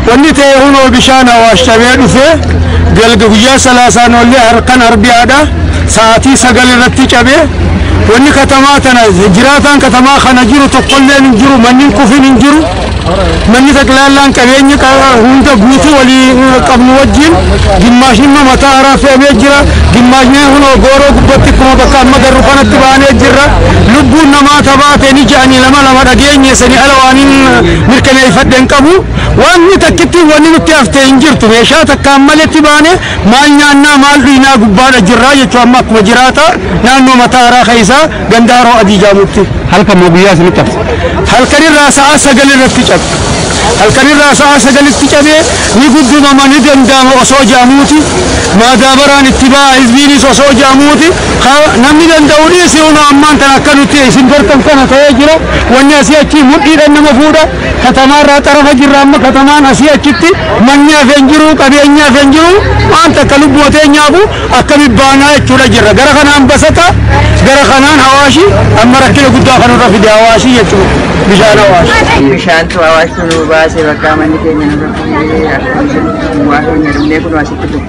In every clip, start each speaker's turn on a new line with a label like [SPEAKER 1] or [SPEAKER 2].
[SPEAKER 1] Wanni ta'e hunoo bishaan Awaash cabee dhufe galga guyyaa salaasaan ollee harkan arbiyaadha sa'aatii 9 irratti cabee wanni katamaa tana jiraataan katamaa kana jiru tokkolleen hin jiru manni kufin hin jiru manni taklaallaan qabeenya hunda guutuu walii qabnu wajjin gimmaashni mataa haaraa fe'amee jira gimmaashni hunoo gooroo gubbatti akkuma bakka amma garru kanatti baanee jirra lubbuun namaa tabaate ni ja'anii lama lama dhageenye sanii ala waan hin mirkaneeffadhe hin qabu wanni takkitti wanni nutti haftee hin jirtu meeshaa takkaan maletti baane maal nyaannaa maal dhuynaa gubbaadha jirraa jechuu amma akkuma jiraata naannoo mataa haaraa keessaa ganda haroo adii jaamutti.
[SPEAKER 2] Halkan moo guyyaa isinitti cabse?
[SPEAKER 1] Halkanirraa sa'a 9 irratti cabe. Halkanirraa sa'a 9tti cabee ni guddumama ni danda'ama osoo jaamuuti. Maadaabaraan itti ba'a hizbiinis osoo jaamuuti. Namni danda'u dhiisi hunoo ammaan tan akka nuti isin bartan kana ta'ee jira. Wanni asii achi mudhiidhaan nama fuudha. Katamaarraa xarafa jirra amma katamaan asii achitti manni hafee hin jiru qabeenyi hafee hin jiru waan takka lubbuu teenyaafu akkami baanaa jechuudha jirra. Gara kanaan basata gara kanaan Awaashi amma rakkina guddaa kanarra fide Awaashii jechuudha bishaan Awaashi.
[SPEAKER 3] Bishaantu Awaashtu nu baase bakka manni keenya nurra fuudhee akkuma jirutti duwwaa keenya dhumnee kun asitti dhufu.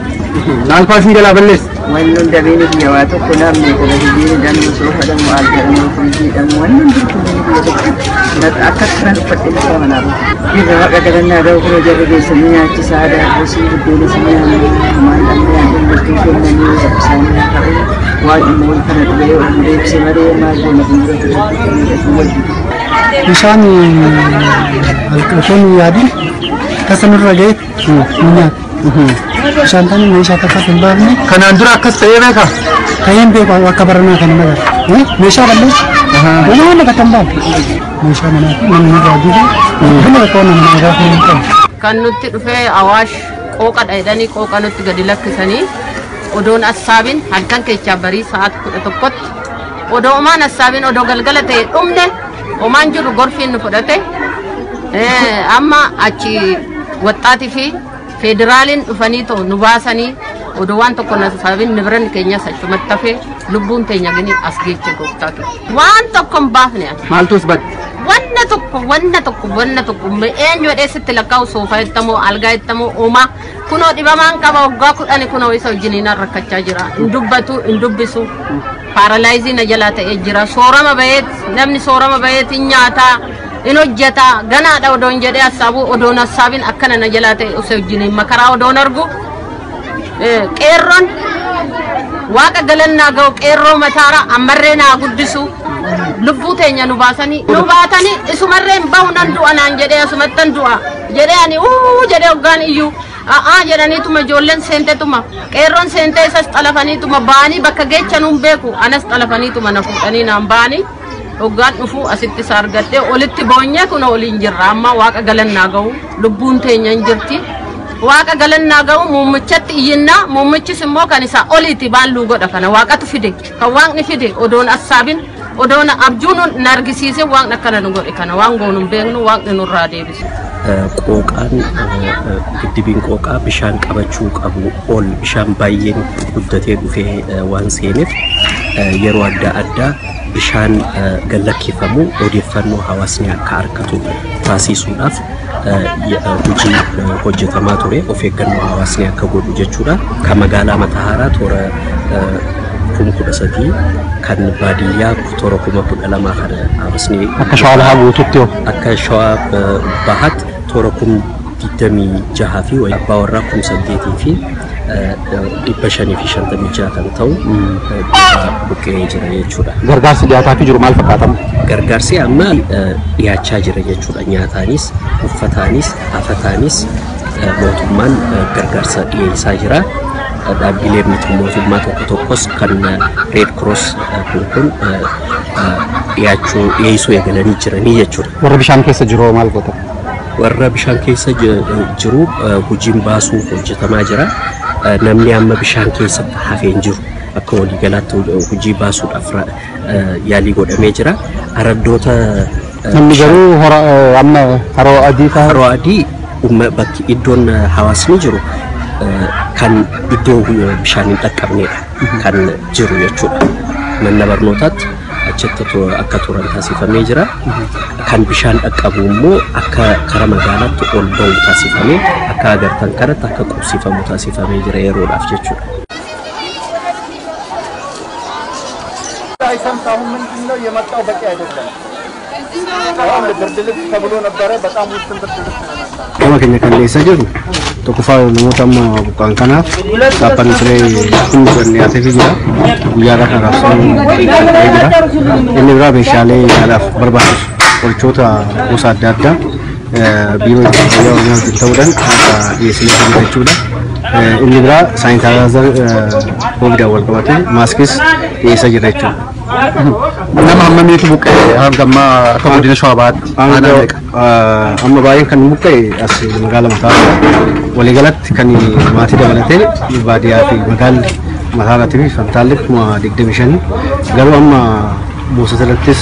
[SPEAKER 2] Maal fa'aa isin jalaa balleesse?
[SPEAKER 3] Wanni hunda beeni biyya waa tokko namni televizyiinii dhamu soofa dhamu alga dhamu firjii dhamu wanni hundi kunniin biyya tokko akka kanan uffadhee mukaa manaa bahu. Irra waaqa galannaa ga'u kunoo jarri geessanii nyaachisaa daabbosii buddeena si nyaannu maal dhabnee aannan bultuu kennanii isaanii haa ta'u waan immoo kana dhibee ol deebise malee maal goona fuulduratti wajji.
[SPEAKER 4] Bishaan osoo nu yaadin tasa nurra ga'e nu nyaata. Bishaan tani meeshaa takka hin baafne.
[SPEAKER 2] Kanaan dura akkas ta'ee beekaa?
[SPEAKER 4] Ta'een beeku akka baranaa kana nagara. Meeshaa balleessa. Waan takka hin baafne. Meeshaa manaa fi namni nurraa jiru. Hunda bakka waan nama gaafa hin qabu.
[SPEAKER 5] Kan nutti dhufee Awaash qooqadha jedhanii qooqa nutti gadi lakkisanii odoon assaabin halkan keessaa barii sa'aat 11tti odoo omaan assaabin odoo galgala ta'e dhumne omaan jiru gorfiin nu fudhate amma achi waxxaatii fi federaaliin dhufanii ta'u nu baasanii odoo waan tokko na assaabin nibran keenyas achumatti hafee lubbuun teenya gini as geeche gooftaa kee waan tokko hin baafne ani.
[SPEAKER 2] Maaltus badde?
[SPEAKER 5] Wanna tokko wanna tokko wanna tokko eenyu jedhee sitti lakkaa'u soofaa jettamoo algaa jettamoo uumaa kunoo dhibamaan qaba waggaa 10 kunoo isa wajjiniin rakkachaa jira hin dubbatu hin dubbisu paaralaayizii na jalaa ta'ee jira soorama baheet namni soorama baheet hin nyaataa hin hojjetaa ganaadha odoon jedhee hassaabuu odoon hassaabin akkana na jalaa ta'e isa wajjiniin makaraa odoon argu qeerroon waaqa galannaa ga'u qeerroo mataara ammarree naa guddisu lubbuu teenya nu baasanii nu baatanii isumarreen bahu nan du'a naan jedhee asumattan du'a jedhee ani uu jedhee hoggaan iyyuu a'aa jedhaniituma ijoolleen seentetuma qeerroon seentee isas xalafaniituma ba'anii bakka geechanuun beeku anas xalafaniituma na fuudhanii naan ba'anii hoggaan dhufuu asitti isa argadhee olitti boonyee kun oliin jirra amma waaqa galannaa ga'u lubbuun teenya hin jirti. Waaqa galannaa ga'u muummichatti iyyinnaa muummichis immoo kan isaa oliiti baalluu godha kana waaqatu fide kan waaqni fide odoon assaabin odoon abjuu nu argisiise waaqni akkana nu godhe kana waan goonu hin beeknu waaqni nurraa deebisu.
[SPEAKER 6] Qooqaan giddibiin qooqaa bishaan qabachuu qabu ol bishaan baay'een guddatee dhufee waan seeneef yeroo adda addaa bishaan gallakkifamu odeeffannoo hawaasni akka argatu taasisuudhaaf hojii hojjetamaa ture of eeggannoo hawaasni akka godhu jechuudha. Kan magaalaa Matahaaraa toora 13,000 kan baadiyyaa toora 12,000 kan hawaasni
[SPEAKER 2] Akka shawaa bahaa guututti hoo?
[SPEAKER 6] Akka shawaa bahaatti toora 26,000 fi abbaa warraa 8,556 kan ta'u buqqee jira jechuudha.
[SPEAKER 2] Gargaarsi dhiyaataafii jiru maal fakkaatama?
[SPEAKER 6] Gargaarsi amma dhiyaachaa jira jechuudha. Nyaataanis, uffataanis, afataanis mootummaan gargaarsa dhiyeessaa jira. Dhaabbileen miti mootummaa tokko tokkos kan Red Cross kun dhiyaachuu dhiyeessuu eegalanii jiranii jechuudha.
[SPEAKER 2] Warra bishaan keessa jiru maal goota?
[SPEAKER 6] Warra bishaan keessa jiru hojiin baasuu hojjetamaa jira. Namni amma bishaan keessatti hafee hin jiru. Akka waliigalaatti hojii baasuudhaaf yaalii godhamee jira. Araddoota
[SPEAKER 2] Namni garuu amma haroo adii fa'aa.
[SPEAKER 6] Haroo adii bakki iddoon hawaasni jiru kan iddoo bishaan hin dhaqqabnedha kan jiru jechuudha. Manna barnootaatti Achitti akka turan taasifamee jira. Kan bishaan dhaqqabu immoo akka kara magaalaatti ol ba'u taasifamee akka agartan kanatti akka qubsifamu taasifamee jira yeroodhaaf jechuudha.
[SPEAKER 2] አይሰምታሁን ምንድነው የመጣው በቂ አይደለም። አሁን ብርድ ልብስ ተብሎ ነበረ። በጣም ውስን ብርድ ልብስ ነው የመጣው።
[SPEAKER 7] Nama keenya kan dhiyeessaa jirru tokkoffaa namoota amma buqqaan kanaaf dhaabbanni siree hundi kan dhiyaatee jira. Guyyaarraa kan raabsamuu jira. Inni biraa meeshaalee yaalaaf barbaachisu qorichoota gosa adda addaa biiroo fayyaa Oromiyaa wajjin ta'uudhaan akka dhiyeessinee jiru jechuudha. Inni biraa saanitaayizer koovidaan wal qabatee maaskis dhiyeessaa jira jechuudha.
[SPEAKER 2] Nama hammamiitu buqqa'e hanga ammaa akka godina Shawaa Bahaatti? Aanaa meeqa?
[SPEAKER 7] Amma baay'een kan buqqa'e as magaala Mataharaa. Waliigalatti kan maatii dabalatee baadiyyaa fi magaalli Mataharaatii fi Fantaallee 25,000 garuu amma Boosata irrattis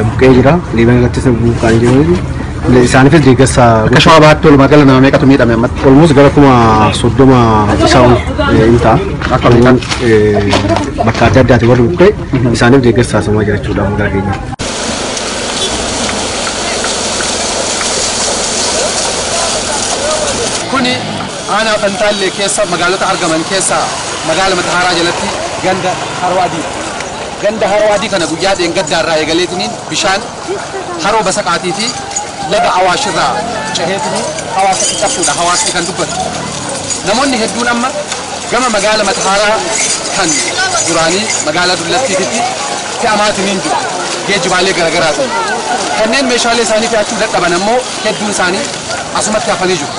[SPEAKER 7] buqqa'ee jira. Liiban irrattis buqqa'anii jiru. Isaaniifis deeggarsa
[SPEAKER 2] Akka Shawaa Bahaatti walumaa gala nama meeqatu miidhame ammatti?
[SPEAKER 7] Olmoos gara 30,000 isaa ol hin ta'a.
[SPEAKER 2] Akka waliigalatti.
[SPEAKER 7] Bakka adda addaati warri buqqa'e isaaniif deeggarsa taasifamaa jira jechuudha magaalaa keenya.
[SPEAKER 8] Kuni aanaa Fantaallee keessa magaalota argaman keessaa magaala Mataharaa jalatti ganda Haroo Adii. Ganda Haroo Adii kana guyyaa dheengaddaarraa eegaleetiniin bishaan haroo Basaqaatii fi laga Awaashirraa ceheetiniin hawaasatti cabsuudha hawaasni kan dubbatu. Namoonni hedduun amma gama magaala Mataharaa kan duraanii magaalaa Dullattiititti fe'amaatiniin jiru. Geejjibaalee garaagaraatiin. Kanneen meeshaalee isaanii fe'achuu dadhaban ammoo hedduun isaanii asumatti hafanii jiru.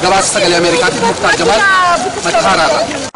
[SPEAKER 8] Gabaasa sagalee Ameerikaatiif Muktaar Jamaal Mataharaarraa.